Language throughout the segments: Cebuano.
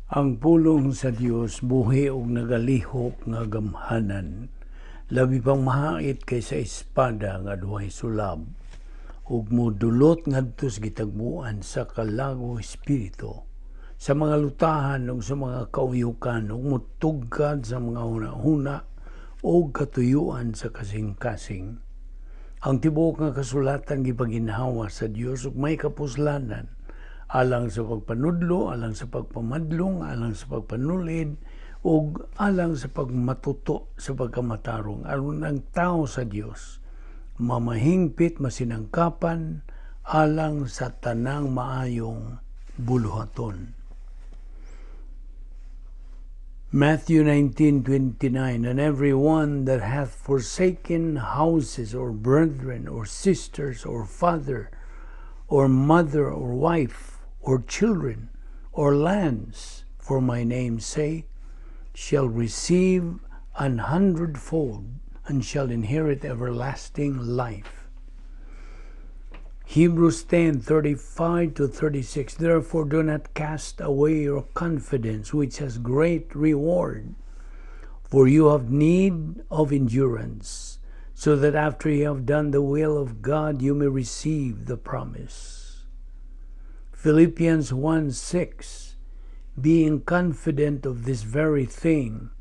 Ang pulong sa Dios buhi ug nagalihok nga gamhanan, labi pang mahait kaysa espada nga duhay sulab, ug modulot ngadto sa gitagbuan sa kalag ug espiritu, sa mga lutahan ug sa mga kauyukan, ug motugkad sa mga hunahuna ug katuyuan sa kasing-kasing. Ang tibuok nga kasulatan gipaginhawa sa Dios ug may kapuslanan alang sa pagpanudlo, alang sa pagpamadlong, alang sa pagpanulid, ug alang sa pagmatuto sa pagkamatarong, aron ang tao sa Dios mamahingpit, masinangkapan alang sa tanang maayong buluhaton. Matthew 19:29. And every one that hath forsaken houses or brethren or sisters or father or mother or wife or children or lands for my name's sake shall receive an hundredfold and shall inherit everlasting life. Hebrews 10:35 to 36. Therefore do not cast away your confidence, which has great reward. For you have need of endurance, so that after you have done the will of God, you may receive the promise. Philippians 1:6. Being confident of this very thing,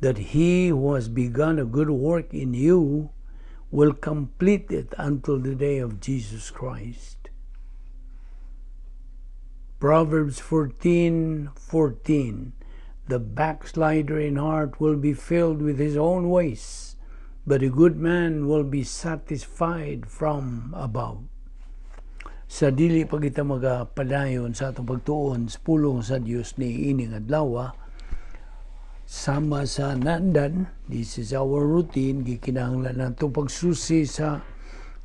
that he who has begun a good work in you will complete it until the day of Jesus Christ. Proverbs 14:14. The backslider in heart will be filled with his own ways, but a good man will be satisfied from above. Sa dili pa kita magapadayon sa atong pagtuon sa pulong sa Dios ni ining adlaw, sama sa nandan, this is our routine, gikinahanglan nato pagsusi sa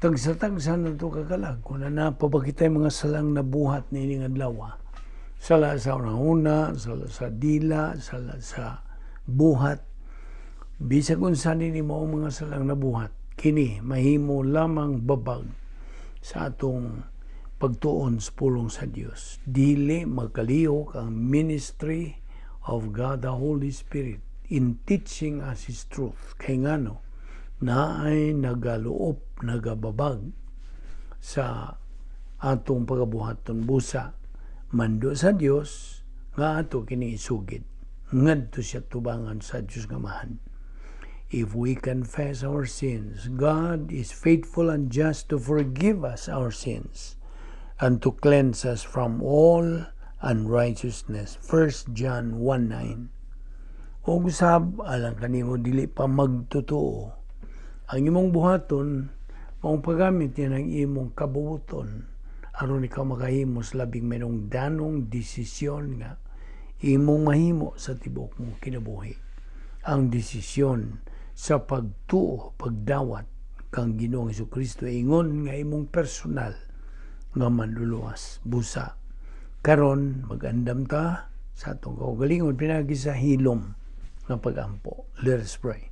tagsa-tagsa nato kakalag kung naa pa ba kitay mga salang nabuhat niining adlaw. Sala sa una, sala sa dila, sala sa buhat. Bisag unsa nini mao mga salang nabuhat, kini mahimo lamang babag sa atong pagtuon sa pulong sa Dios. Dili magkalihok ang ministry of God the Holy Spirit in teaching us His truth. Kay ngano, naay nagaluop, nagababag sa atong pagabuhaton. Busa mando sa Dios nga ato kini isugid ngadto siya tubangan sa Dios nga Amahan. If we confess our sins, God is faithful and just to forgive us our sins and to cleanse us from all unrighteousness. 1 John 1:9. Og usab alang kanimo dili pa magtotoo, ang imong buhaton maong paggamit niya ng imong kabubuton aron ikaw makahimo sa labing manungdanong desisyon nga imong mahimo sa tibuok mong kinabuhi. Ang desisyon sa pagtuo, pagdawat kang Ginoong Kristo ingon nga imong personal nga manluluwas. Busa karon magandam ta sa atong kaugalingon pinagi sa hilom nga pagampo. Let us pray.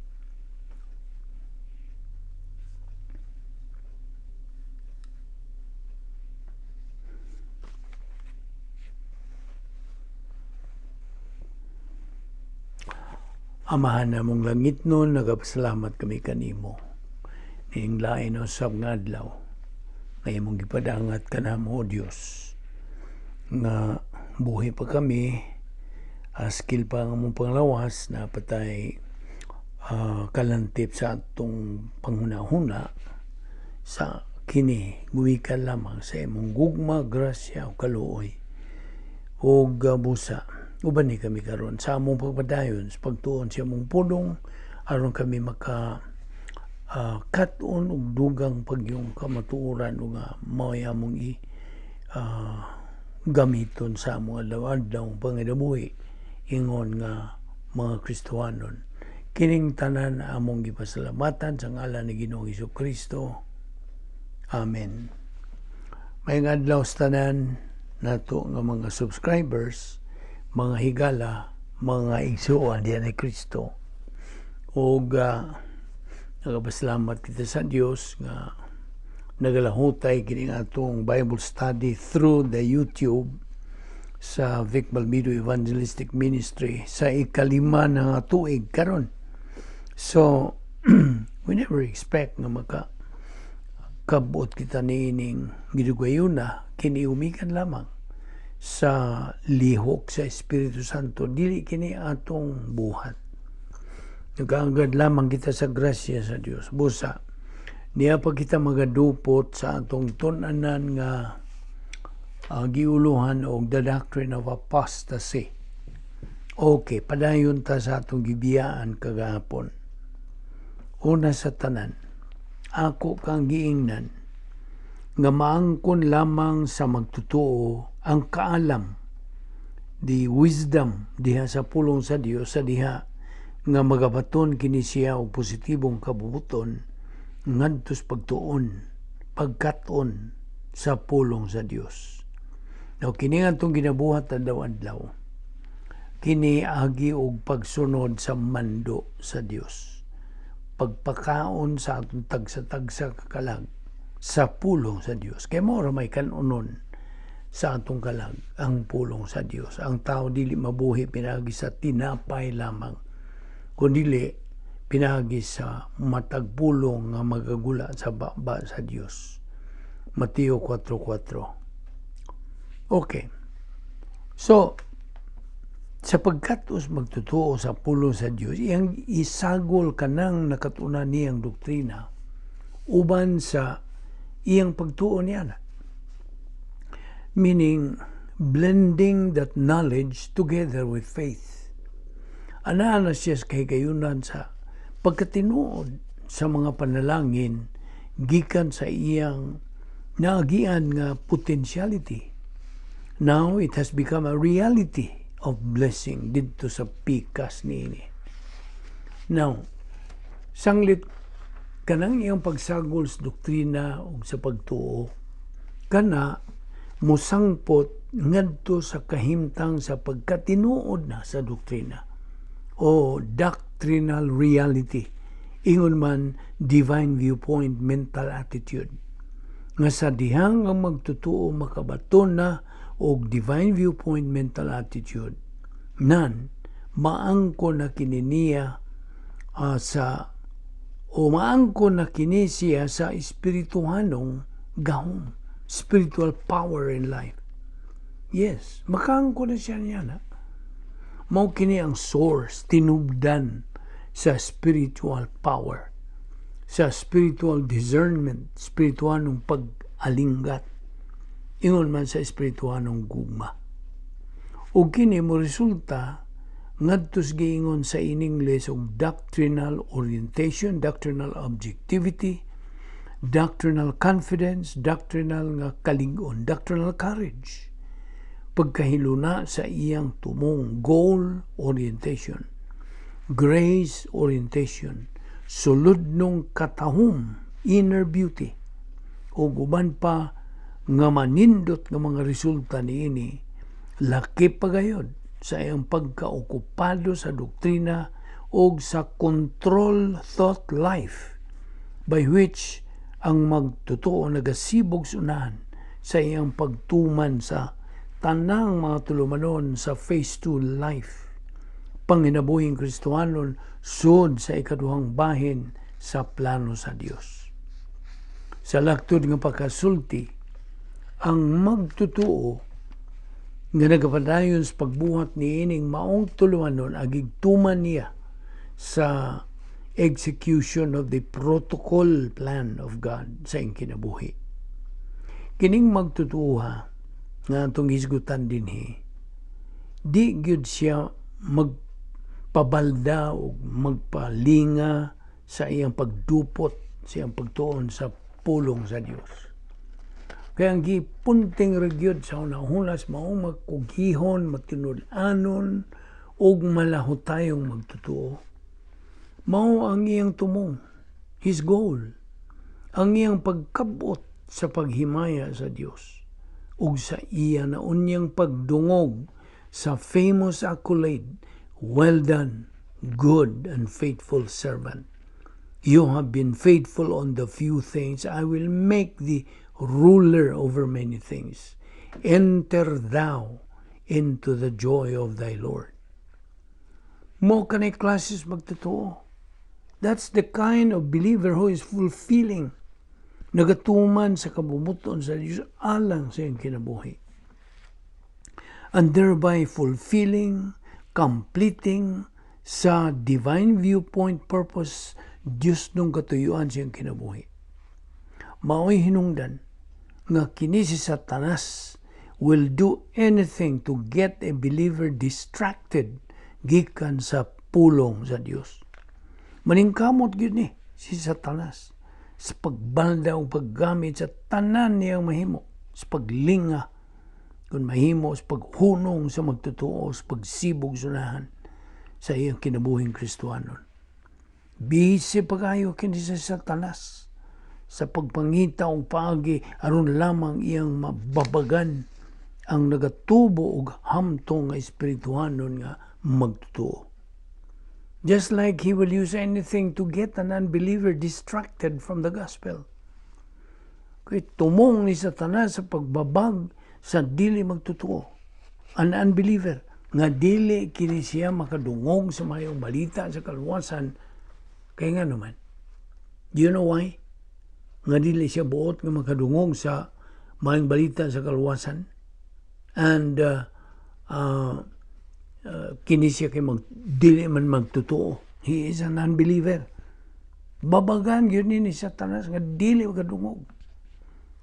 Amahan namong langitnon, nagapasalamat kami kanimo. Niing lain usab nga adlaw, nga imong gipadangat kanamo, O Dios, nga buhi pa kami, askil pa ang among panglawas, naa pa tay kalantip sa atong panghuna-huna sa kini gumikan lamang sa imong gugma, grasya o kaluoy. Og busa, uban ni kami karon sa among pagpadayon sa pagtuon sa imong pulong aron kami maka kat-on og dugang pagyong kamatuoran o nga mao'y among i gamiton sa among adlaw-adlaw panginabuhi ingon nga mga Kristohanon. Kining tanan among gipasalamatan sa ngalan ni Ginoong Kristo. Amen. Maayong adlaw sa tanan nato nga mga subscribers, mga higala, mga igsuon diyan ni Kristo. Og nagapasalamat kita sa Dios nga nagalahutay kining atong Bible study through the YouTube. Sa Vic Balbido Evangelistic Ministry sa ikalima na tuig karon. So, we never expect nga maka kabot kita niining gidugayuna. Kini umikan lamang sa lihok sa Espiritu Santo, dili kini atong buhat. Nagaagad lamang kita sa grasya sa Dios. Busa niya pa kita magadupot sa atong tun-anan nga giuluhan og the doctrine of apostasy. Okay, padayon ta sa atong gibiyaan kagahapon. Una sa tanan, ako kang giingnan nga maangkon lamang sa magtotoo ang kaalam, the wisdom diha sa pulong sa Dios, sa diha nga magabaton kini siya og positibong kabubuton ngadto sa pagtuon, pagkat-on sa pulong sa Dios. Now, kini nga atong ginabuhat adlaw-adlaw, kini agi og pagsunod sa mando sa Dios, pagpakaon sa atong tagsa-tagsa ka kalag sa pulong sa Dios. Kay mao ra may kanunon sa atong kalag ang pulong sa Dios. Ang tao dili mabuhi pinaagi sa tinapay lamang, kundi pinaagi sa matag pulong nga magagula sa baba sa Dios. Mateo 4.4. Okay. So, sa pagkat-os magtotoo sa pulong sa Dios, iyang isagol kanang nakatunan niyang doktrina uban sa iyang pagtuo niya. Meaning, blending that knowledge together with faith. Ana na siya sa kahigayunan sa pagkatinuod sa mga panalangin gikan sa iyang naagian nga potentiality. Now it has become a reality of blessing didto sa pikas niini. Now, sanglit kanang iyang pagsagol sa doktrina ug sa pagtuo, kana musangpot ngadto sa kahimtang sa pagkatinuod na sa doktrina o doctrinal reality, ingon man divine viewpoint mental attitude, nga sa dihang ang magtotoo makabaton na og divine viewpoint mental attitude, nan maangko na kini niya sa o maangko na kini siya sa espirituhanong gahom, spiritual power in life. Yes, makaangko na siya niya na. Mao kini ang source, tinubdan sa spiritual power, sa spiritual discernment, spiritualong pag-alinggat, ingon man sa espirituhanong gugma. Ug kini mo resulta ngadto sa giingon sa in English og doctrinal orientation, doctrinal objectivity, doctrinal confidence, doctrinal nga kalig-on, doctrinal courage. Pagkahiluna sa iyang tumong, goal orientation, grace orientation, suludnong katahum, inner beauty, ug uban pa nga manindot nga mga resulta niini, lakip pagayod sa iyang pagkaokupado sa doktrina o sa control thought life by which ang magtotoo nagasibog sa unahan sa iyang pagtuman sa tanang mga tulumanon sa phase 2 life, panginabuhing Kristohanon sud sa ikaduhang bahin sa plano sa Dios. Sa laktod nga pagkasulti, ang magtotoo nga nagapadayon sa pagbuhat niining maong tulumanon agig tuman niya sa execution of the protocol plan of God sa iyang kinabuhi. Kining magtotoo nga atong hisgutan dinhi, di gyud siya magpabalda o magpalinga sa iyang pagdupot, sa iyang pagtuon sa pulong sa Dios. Kaya ang gipunting ra gyud sa una-unas mao magkugihon, matinud-anon ug malahutayong magtotoo. Mao ang iyang tumong, his goal, ang iyang pagkabot sa paghimaya sa Dios ug sa iya na unyang pagdungog sa famous accolade, "Well done, good and faithful servant. You have been faithful on the few things. I will make thee ruler over many things. Enter thou into the joy of thy Lord." Mao kanay klase sa magtotoo. That's the kind of believer who is fulfilling, nagatuman sa kabubut-on sa Diyos alang sa iyang kinabuhi. And thereby fulfilling, completing sa divine viewpoint purpose, Diyos nung katuyuan sa iyang kinabuhi. Mao'y hinungdan nga kini si Satanas will do anything to get a believer distracted gikan sa pulong sa Dios. Maningkamot gyud ni si Satanas sa pagbalda o paggamit sa tanan niyang mahimo, sa paglinga kung mahimo, sa paghunong sa magtotoo, sa pagsibog sunahan sa iyang kinabuhing Kristohanon. Busy pa kayo kini sa Satanas sa pagpangita og paagi aron lamang iyang mababagan ang nagatubo og hamtong nga espirituhanon nga magtotoo. Just like he will use anything to get an unbeliever distracted from the gospel. Kay tumong ni Satanas sa pagbabag sa dili magtotoo. An unbeliever nga dili kini siya makadungog sa mayong balita sa kaluwasan, kay nga naman. Do you know why? Nga dili siya buot nga makadungog sa mayong balita sa kaluwasan. And kini siya kay dili man magtotoo. He is an unbeliever. Babagan gyud ni Satanas nga dili makadungog.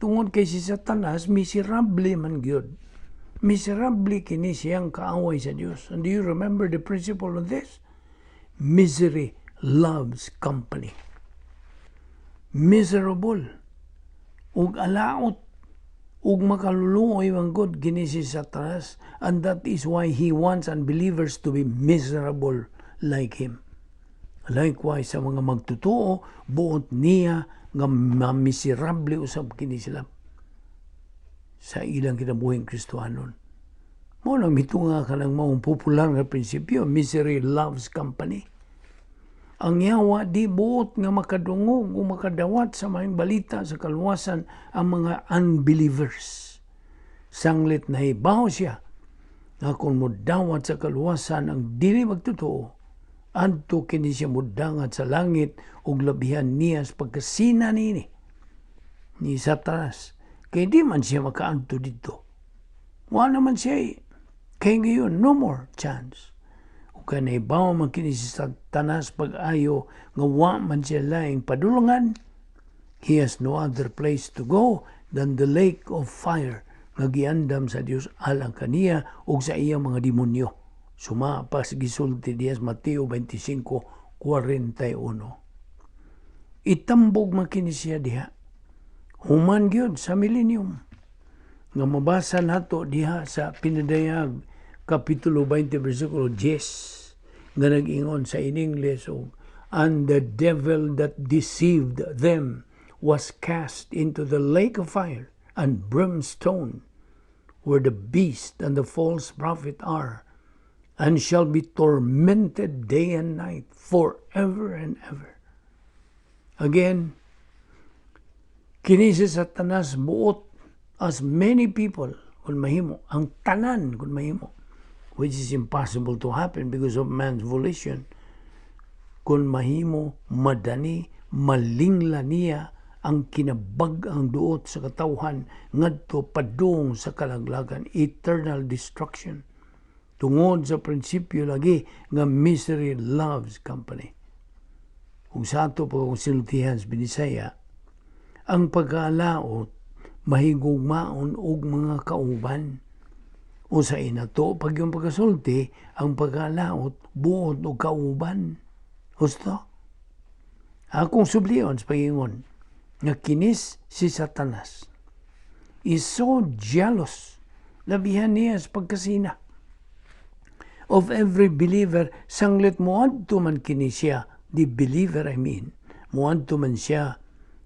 Tungod kay si Satanas miserable man gyud. Miserable kini siyang kaaway sa Dios. And do you remember the principle of this? Misery loves company. Miserable ug alaot ug makaluluoy man gud kini si Satanas, and that is why he wants unbelievers to be miserable like him. Likewise sa mga magtotoo, buot niya nga mamiserable usab kini sila sa ilang kinabuhing Kristohanon. Mao nang mitunga ka ng maong popular nga prinsipyo, misery loves company. Ang yawa di buot nga makadungog o makadawat sa maayong balita sa kaluwasan ang mga unbelievers. Sanglit nahibaw siya nga kung mudawat sa kaluwasan ang dili magtotoo, adto kini siya mudangat sa langit ug labihan niya sa pagkasina niini ni Satanas. Kay di man siya makaadto didto. Wa naman siya eh. Kay ngayon, no more chance. Ug kay nahibaw man kini si Satanas pag-ayo nga wa man siya laing padulungan, he has no other place to go than the lake of fire nga giandam sa Dios alang kaniya ug sa iyang mga demonyo. Suma pa sa gisulti diya sa Mateo 25:41. Itambog man kini siya diha. Human gyud sa millennium nga mabasa nato diha sa Pinadayag kapitulo 20 bersikulo 10 nga nag-ingon sa in English og, "And the devil that deceived them was cast into the lake of fire and brimstone, where the beast and the false prophet are, and shall be tormented day and night forever and ever." Again, kini si Satanas buot as many people kung mahimo, ang tanan kung mahimo, which is impossible to happen because of man's volition, kung mahimo, madani, malingla niya ang kinabag-ang duot sa katawhan ngadto padung sa kalaglagan, eternal destruction. Tungod sa prinsipyo lagi nga misery loves company. Kung sa ato pa kung sinultihan sa Binisaya, ang pagkaalaot mahigugmaon og mga kauban. O sa inato, pag yung pagkasulti, ang pagkaalaot, buot og kauban. Husto? Akong sublion sa pagingon, nga kinis si Satanas is so jealous, labihan niya sa pagkasina of every believer, sanglit moadto man kini siya, the believer I mean, moadto man siya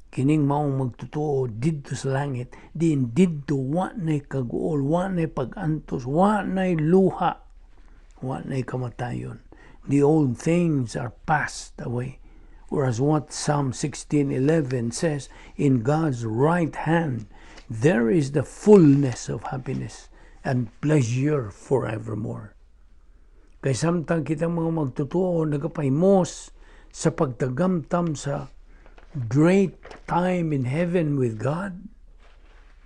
kining maong magtotoo didto sa langit, din didto wa na'y kaguol, wa na'y pag-antos, wa na'y luha, wa na'y kamatayon. The old things are passed away. Whereas what Psalm 16:11 says, in God's right hand there is the fullness of happiness. and pleasure forevermore. Kay samtang kita mga magtotoo nagapahimos sa pagtagamtam sa great time in heaven with God,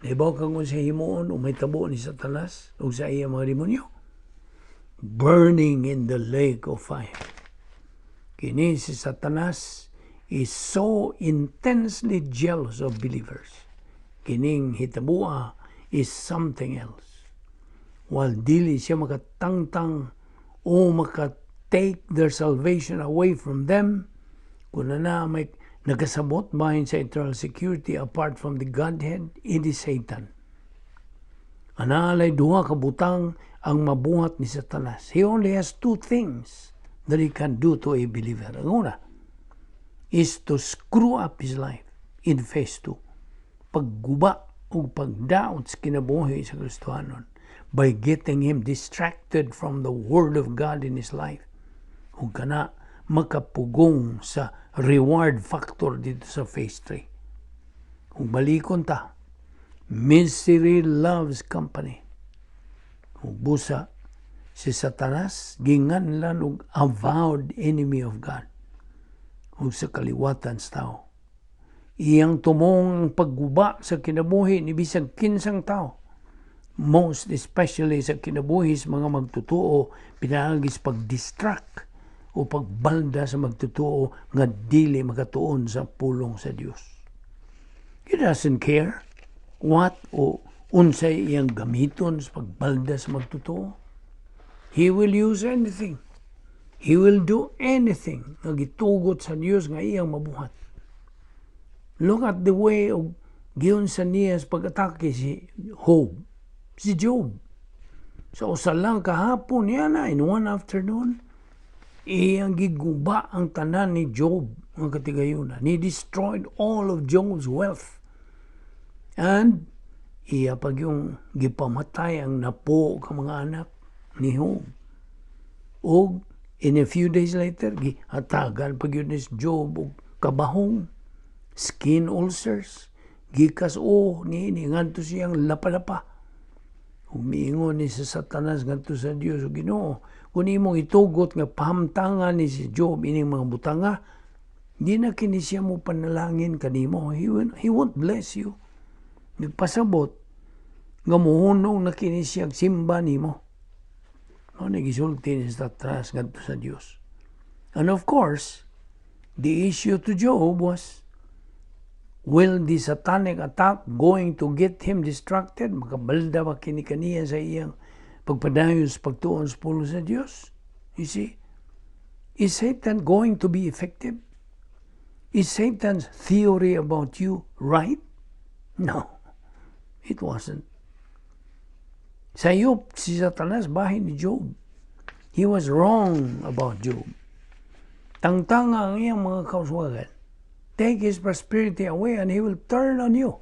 nahibaw kang kung sa himuon o may tabo ni Satanas o sa iya mga demonyo? Burning in the lake of fire. Kini si Satanas is so intensely jealous of believers. Kining hitabua is something else. While dili siya makatangtang o maka-take their salvation away from them, kung na may nagkasabot bahin sa eternal security apart from the Godhead, it is Satan. Analay duha ka butang ang mabuhat ni Satanas. He only has two things that he can do to a believer. Ang una is to screw up his life in phase 2. Pagguba o pagdaot sa kinabuhi sa Kristohanon by getting him distracted from the Word of God in his life. Ug kana makapugong sa reward factor dito sa phase 3. Kung balikon ta, misery loves company. Ug busa, si Satanas ginganlan og avowed enemy of God ug sa kaliwatan sa tao. Iyang tumong ang pagguba sa kinabuhi ni bisag kinsang tao. Most especially sa kinabuhi sa mga magtotoo pinaagi sa pag-distract o pagbalda sa magtotoo nga dili makatuon sa pulong sa Dios. He doesn't care what o unsay iyang gamiton sa pagbalda sa magtotoo. He will use anything. He will do anything nga gitugot sa Dios nga iyang mabuhat. Look at the way of giunsa niya sa pag-atake si Job, si Job. Sa usa lang ka hapon niya na, in one afternoon, iyang giguba ang tanan ni Job nga katigayunan. He destroyed all of Job's wealth. And iya pag yung gipamatay ang napo ka mga anak ni Job. Og in a few days later, gihatagan pag yun ni Job og kabahong, skin ulcers, gikas o ni ni ngadto siyang lapa-lapa. Umiingon ni sa Satanas ngadto sa Dios, "O Ginoo, kung imong itugot nga pahamtangan ni si Job ining mga butanga, di na kini siya mo panalangin kanimo. He won't bless you. Nagpasabot nga muhunong na kini siya simba nimo." No, nagisulti ni Satanas ngadto sa Dios. And of course, the issue to Job was, will the satanic attack going to get him distracted? Makabalda ba kini kaniya sa iyang pagpadayon sa pagtuon sa pulong sa Dios? You see? Is Satan going to be effective? Is Satan's theory about you right? No, it wasn't. Sayop si Satanas bahin ni Job. He was wrong about Job. Tangtanga ang iyang mga kauswagan. Take his prosperity away and he will turn on you.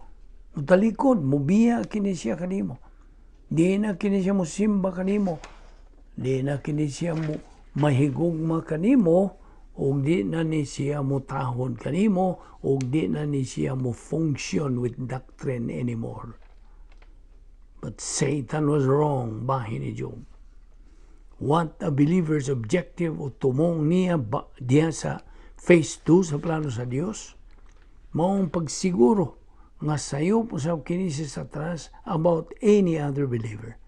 Mutalikod, mubiya kini siya kanimo. Di na kini siya musimba kanimo. Di na kini siya mo mahigugma kanimo ug di na ni siya mutahod kanimo ug di na ni siya mo function with doctrine anymore. But Satan was wrong bahin ni Job. What a believer's objective o tumong niya ba, diya sa phase 2 sa plano sa Dios, maong pagsiguro nga sayop usab kini si Satanas about any other believer.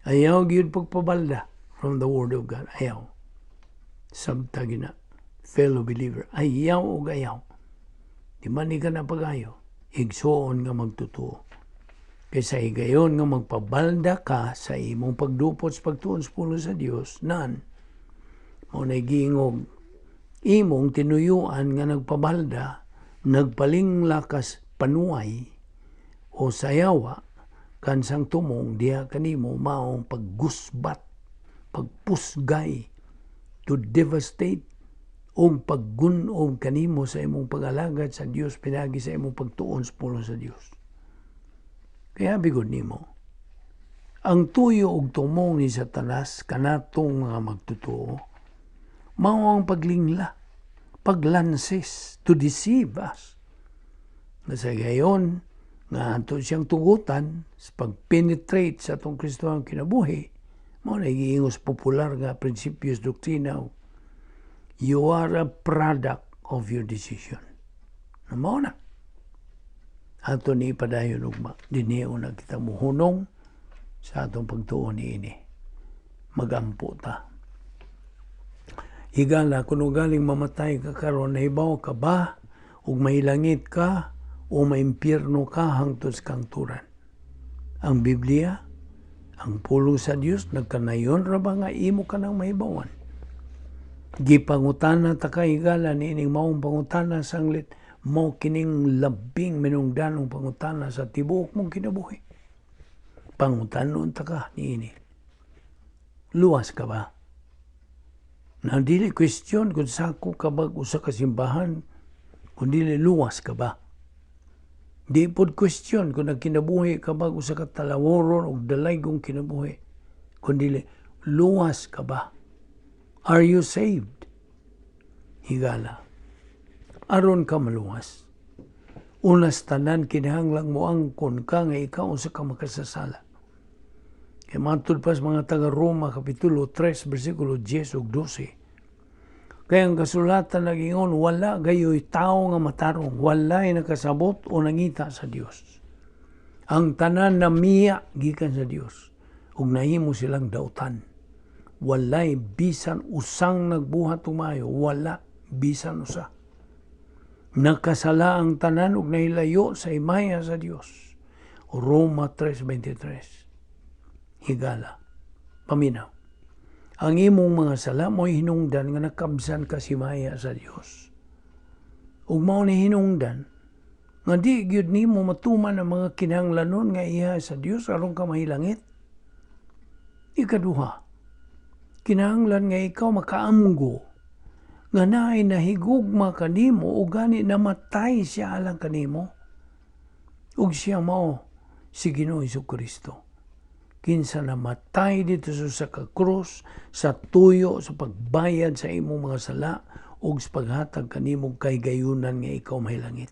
Ayaw gyud pagpabalda from the Word of God. Ayaw. Sabta gina, fellow believer. Ayaw og ayaw. Di man ni ka na pagayo. Igsuon nga magtotoo. Kaysa higayon nga magpabalda ka sa imong pagdupot sa pagtuon sa pulong sa Dios, nan, mao na giingog, imong tinuyuan nga nagpabalda, nagpalingla kas panuay o sayawa, kansang tumong diha kanimo maong paggusbat, pagpusgay, to devastate, o paggunob kanimo sa imong pag-alagad sa Dios pinagi sa imong pagtuon sa pulong sa Dios. Kaya bigod nimo, ang tuyo og tumong ni Satanas kanatong mga magtotoo, mao ang paglingla, paglansis, to deceive us. Na sa gayon, Nga ato siyang tugutan sa pag-penetrate sa atong Kristohanong kinabuhi, mao na giingos popular nga prinsipyo sa doktrina, "You are a product of your decision." Na mao na. Ato ni ipadayon ugma. Dinhi na kita muhunong sa atong pagtuo niini. Magampo ta. Higala, kung ugaling mamatay ka karon, nahibaw ka ba ug mahilangit ka o maimpyerno ka hangtod sa kangturan? Ang Biblia, ang pulong sa Dios, nagkanayon ra ba nga imo ka nang mahibawan? Gipangutana ta ka, higala, niining maong pangutana, sanglit mao kining labing minungdanong pangutana sa tibuok mong kinabuhi. Pangutanon ta ka niini. Luwas ka ba? Na dili question kung sako ka ba usa ka simbahan, kundi luwas ka ba? Di pod question kung nagkinabuhi ka ba usa ka talaworon o dalaygong kinabuhi, kundi luwas ka ba? Are you saved? Higala. Aron ka maluwas, unas tanan kinahanglang moangkon ka nga ikaw usa ka makasasala. Kay matud pa sa mga taga Roma kapitulo 3 bersikulo 10 ug 12. Kaya ang kasulatan nagingon, wala gayoy tao nga matarong, walay nakasabot o nangita sa Dios. Ang tanan namiya gikan sa Dios ug nahimo silang dautan. Walay bisan usang nagbuhat og maayo, wala bisan usa. Nakasala ang tanan ug nahilayo sa himaya sa Dios. Roma 3:23. Higala. Paminaw. Ang imong mga sala mo'y hinungdan nga nakabsan ka sa himaya sa Dios. Ug mao ni hinungdan nga di gyud nimo matuman ang mga kinahanglanon nga iya sa Dios aron ka mahilangit. Ikaduha, kinahanglan nga ikaw makaamgo nga naay nahigugma kanimo ug gani namatay siya alang kanimo. Ug siya mao si Ginoo Kristo, kinsa namatay didto sa usa ka krus sa tuyo sa pagbayad sa imong mga sala ug sa paghatag kanimo kahigayunan nga ikaw mahilangit.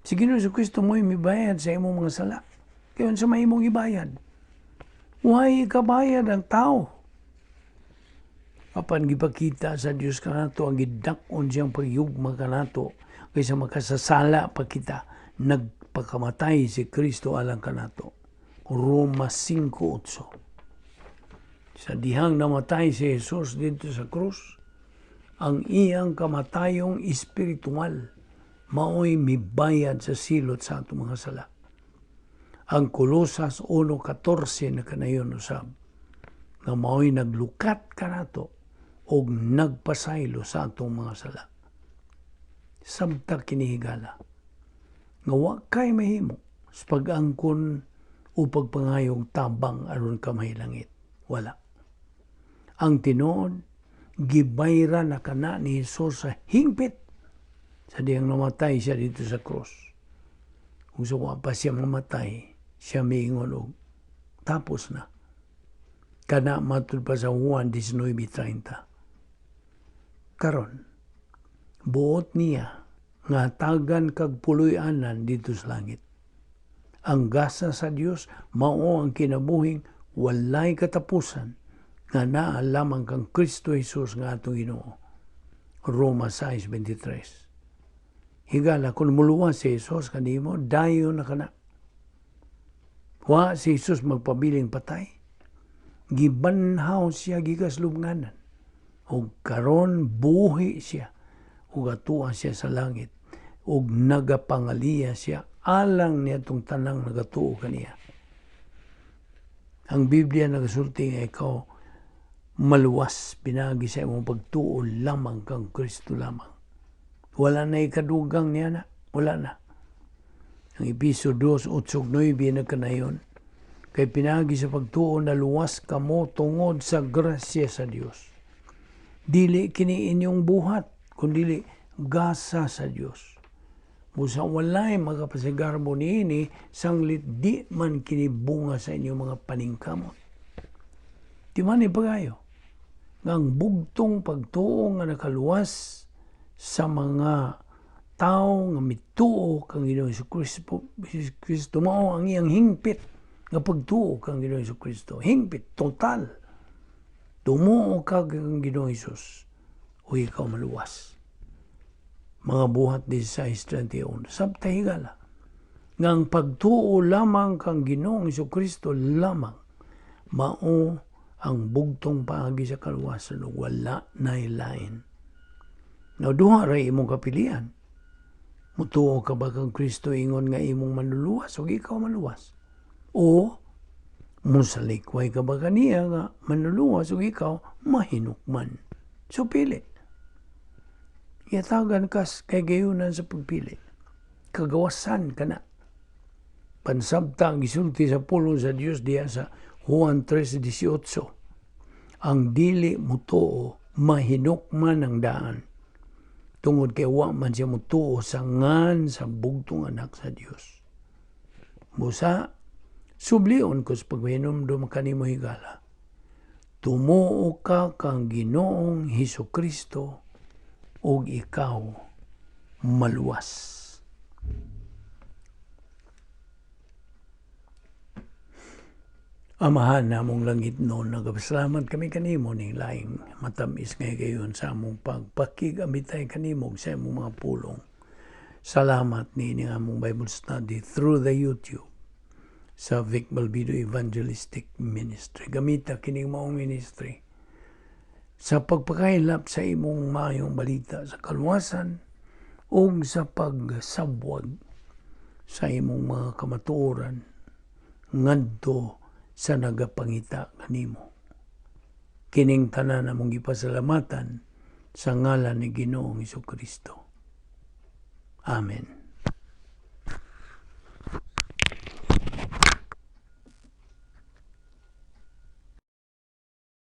Si Ginoo Kristo mo'y mibayad sa imong mga sala. Kaya unsa may imong ibayad? Way kabayad ang tao. Apan gipakita sa Dios kanato ang gidak-on siyang pagyugma kanato kaysa makasasala pa kita, nagpakamatay si Kristo alang kanato. Roma 5:8. Sa dihang namatay si Jesus didto sa krus, ang iyang kamatayong espiritual mao'y mibayad sa silot sa atong mga sala. Ang Kolosas 1:14 na kanayon usab nga mao'y naglukat kanato og nagpasaylo sa atong mga sala. Sabta kini, higala, nga wa kay mahimo sa pag-angkon o pagpangayog tabang aron ka mahilangit. Wala. Ang tinuod, gibayra na kana ni Jesus sa hingpit sa diyang namatay siya didto sa krus. Kung sa wa pa siya mamatay, siya miingon og "Tapos na." Kana matud pa sa Juan 19:30. Karon, buot niya nga tagan kag puloy-anan didto sa langit. Ang gasa sa Dios mao ang kinabuhing walay katapusan nga naa lamang kang Kristo Jesus nga atong Ginoo. Roma 6:23. Higala, kung muluwas si Jesus kanimo, dayon na kana. Wa si Jesus magpabiling patay. Gibanhaw siya gikas lubnganan. Ug karon buhi siya. Ug atua siya sa langit. Ug nagapangaliya siya alang niatong tanang nagatuo kaniya. Ang Biblia nagasulti nga ikaw maluwas pinagi sa imong pagtuo lamang kang Kristo lamang. Wala na ikadugang niya na. Wala na. Ang Episo 2, 8, 9 nagkanayon. Kay pinagi sa pagtuo naluwas kamo tungod sa grasya sa Dios. Dili kini inyong buhat, kundili gasa sa Dios. Busa walay makapasigarbo niini, sanglit di man kini bunga sa inyong mga paningkamot. Di man ipagayo nga ang bugtong pagtuo nga nakaluwas sa mga Tao nga mituo kang Ginoong Kristo, Kristo mao ang iyang hingpit nga pagtuo kang Ginoong Kristo. Hingpit, total. Tumuo ka kang Ginoong Hesus o ikaw maluwas. Mga Buhat 16:21. Sabta, higala, nga ang pagtuo lamang kang Ginoong Kristo lamang mao ang bugtong paagi sa kaluwasan ug wala nay lain. Now, duha ra imong kapilian. Mutuo ka ba kang Kristo ingon nga imong manluluwas ug ikaw maluwas? O musalikway ka ba kaniya nga manluluwas ug ikaw mahinukman? So pili. Yatagan kas kay gayunan sa pagpili. Kagawasan ka na. Pansabta ang gisulti sa pulong sa Dios diya sa Juan 3:18. Ang dili mutuo, mahinukman ang daan. Tungod kay wa man siya mutuo sa ngan sa bugtong anak sa Dios. Busa, sublion ko sa pagpahinumdum kanimo, higala. Tumuo ka kang Ginoong Hesus Kristo ug ikaw maluwas. Amahan namong langitnon, nagapasalamat kami kanimo ning laing matamis nga higayon sa among pagpakig-amitay kanimo sa imong mga pulong. Salamat ni among Bible study through the YouTube sa Vic Balbido Evangelistic Ministry. Gamita kining maong ministry sa pagpakaylap sa imong maayong balita sa kaluwasan ug sa pagsabwag sa imong mga kamatuoran ngadto sa nagapangita kanimo. Kining tanan among gipasalamatan sa ngalan ni Ginoong Kristo. Amen.